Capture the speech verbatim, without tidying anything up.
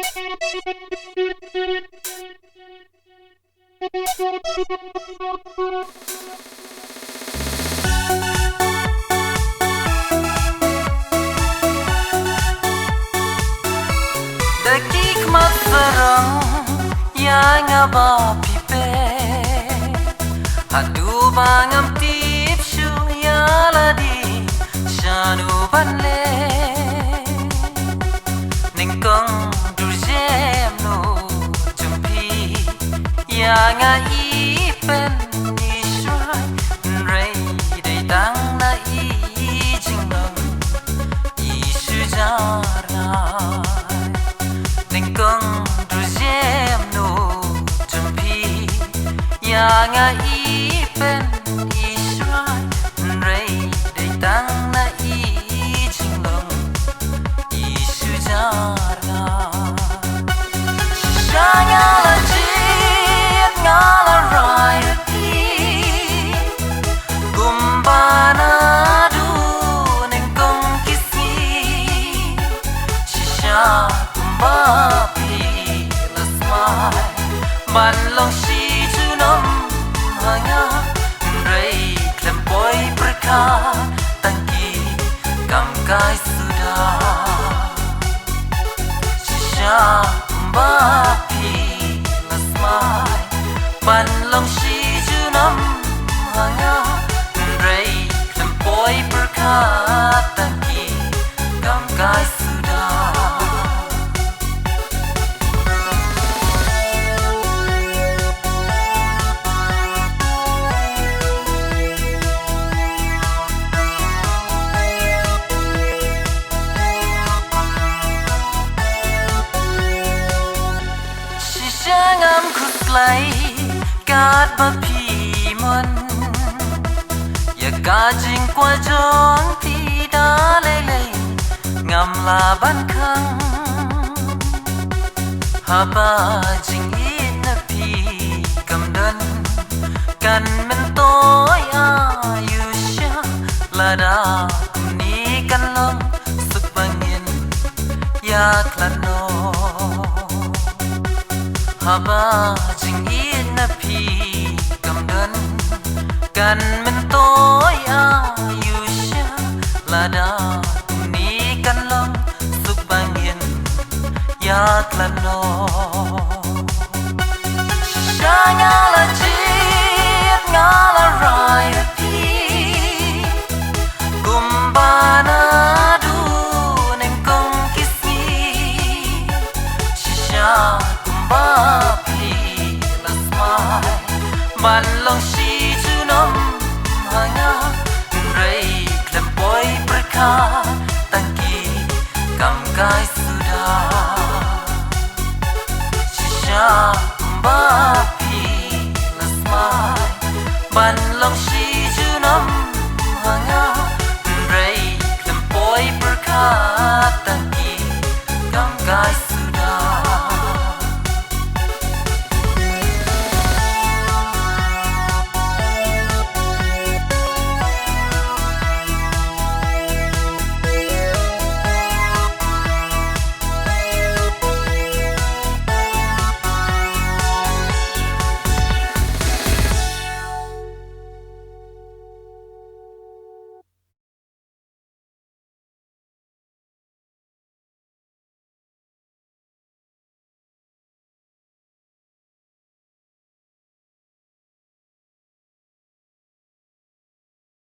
Da ki khmat sarong ïa nga ba phi peit, haduh ba ngam tip shuh ïa lade shano ban leh. Nyngkong dur jemno jong phi ïa nga i pen i shuwa, hynrei dei tang na i jinglong i shu jar ngai. Nyngkong dur jemno jong phi ïa nga i pen i shuwa, hynrei dei tang na i jinglong i shu jar ngai. Shisha nga la jied nga la rai ïa phi, kumba naduh nyngkong ki sngi. Shisha kumba phi la smai ban long shi junom ha nga, hynrei khlem poi pyrkhat tang ki kam kai suda. Shisha kumba phi la smai ban long shi junom ha nga, hynrei khlem poi pyrkhat tang ki kam kai suda. Shisha ngam khuslai katba phi mon ïa ka jingkwah jong phi, da lei lei ngam lah ban khang. Haba jingïeit na phi kam don, kan myntoi aiu sha, lada kumne kan long suk ba ngin ïakhlad noh. Haba jingïeit na phi kam don, kan myntoi aiu sha, lada kumne kan long suk ba ngin ïakhlad noh. Shisha nga la jied nga la rai ïa phi, kumba naduh nyngkong ki sngi. Shisha kumba phi la smai ban long shi junom ha nga, hynrei khlem poi pyrkhat tang ki kam kai